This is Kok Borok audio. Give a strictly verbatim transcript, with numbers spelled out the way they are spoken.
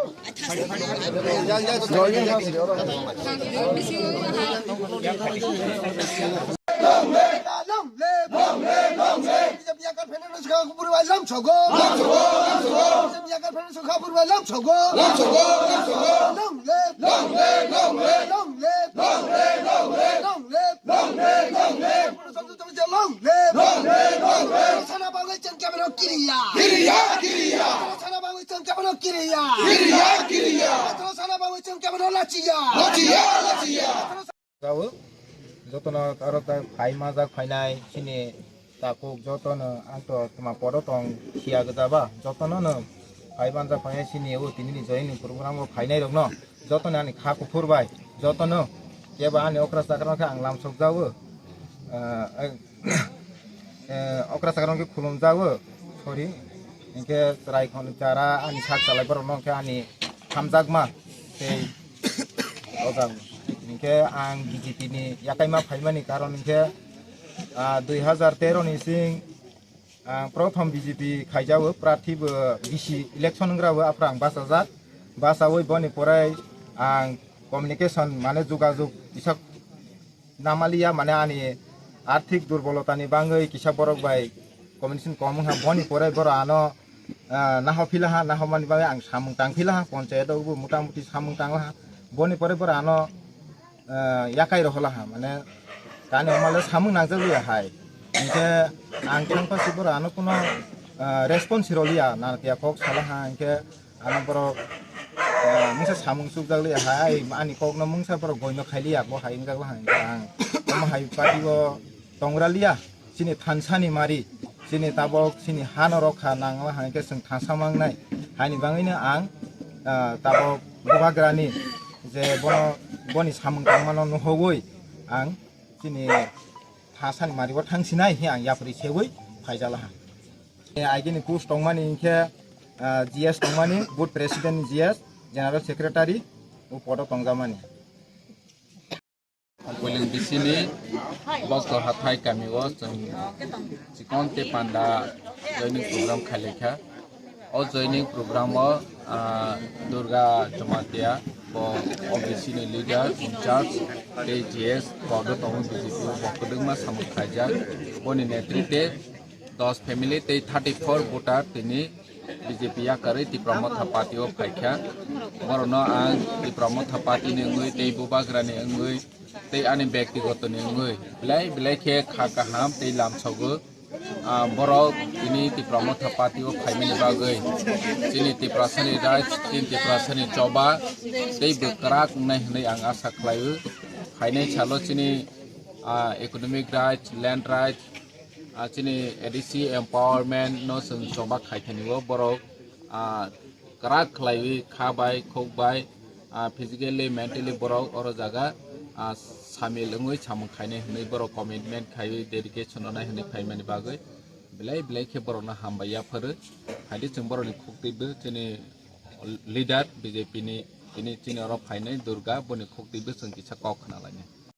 Long live! Long live! Long live! B J P yakar phainai no swkha purbai lam sogo. Lam sogo, lam sogo. B J P yakar phainai no swkha purbai lam sogo. Lam sogo, lam sogo. Long live! Long live! Long live! Long live! Long live! Long live! Long live! Long live! Long live! Sana bagwi chwng kebono kiriya. Kiriya, kiriya. Sana bagwi chwng kebono kiriya. Kiriya, kiriya. Sana bagwi chwng kebono lachiya. Lachiya, lachiya. Jao, jotono aro ta phai majak phainai chini takuk jotono ang to tuma podo tong khiya gajaba jotono no phai manjak phainai chini o tinini joini program o phainai rokno jotono ani kha kuphur bai jotono keba ani okra chakra khe ang lamsok jao. Ah, eh, okra chakra khe khulum jao, sorry, hinkhe chwrai khon chara ani sak chalai borok no khe ani hamjakma tei ojak hinkhe ang B J P ni yakaima phaimani karon hinkhe, ah, dui hazar tero ni sing ang prothom B J P khaijao, prarthi bo bisi election wnggra bo aphra ang bachajak, bachawi boni porai ang communication mane jogajog kisa namaliya mane ani arthik durbolotani bangwi kisa borok bai communication kom wngkha, boni porai borok ano, ah, naho philaha, naho mani bagwi ang samung tang philaha, ponchayat o bo mota moti samung tang laha, boni porai borok ano, ah, yakai roholaha, mane kani omale samung nangjak liya hai, hinkhe ang thangpa si borok ano kuno, ah, response roliya, nantiya kok salaha, hinkhe Ano borok, eh, mungsa samung chukjak liya hai, ani kokno mungsa borok goino khai liya, bo hai wngjak la hai, ang omo hai party o tongra liya, chini thansa ni mari, chini tabok, chini hano rok kha nang la hai khe chwng thansa mangnai, haini bagwino ang, eh, tabok bubagrani je bono, boni samung tangmano nuhogwi ang chini thansa ni mari o thang sinai hi ang yapri sewi phaijak la ha. Aigini post tongmani hinkhe, ah, G S tongmani, Booth President G S, General Secretary, o podo tongjakmani. Koiling B C ni Boktor Hathai kami o chwng chikon tei panda joining program khailaikha. O joining program o, ah, Durga Jamatia, bo O B C ni leader in charge tei G S podo tongo B J P o, bo kwbangma samung khaijak. Boni netritwe dos family tei thirty four voter tini B J P yakarwi Tipra Motha Party o phaikha. Borokno ang Tipra Motha Party ni wngwi tei Bubagra ni wngwi tei ani byaktigoto ni wngwi belai belai khe kha kaham tei lamsogo. Ah, borok tini Tipra Motha Party o phaimani bagwi chini Tiprasani rights, chini Tiprasani choba tei bwkrak wngnai hwnwi ang asa khlaio. Phainai salo chini, ah, economic rights, land rights, ah, chini A D C empowerment no chwng choba khaithani o borok, ah, kwrak khlaiwi kha bai, khuk bai, ah, physically, mentally borok oro jaga, ah, samil wngwi samung khainai hwnwi borok commitment khaiwi dedication rwnai hwnwi phaimani bagwi belai belai khe borokno hambai yapharo. Haidi chwng borokni khuk twibo chini leader B J P ni, tini chini oro phainai Durga, boni khuk twibo chwng kisa kok khna lainai.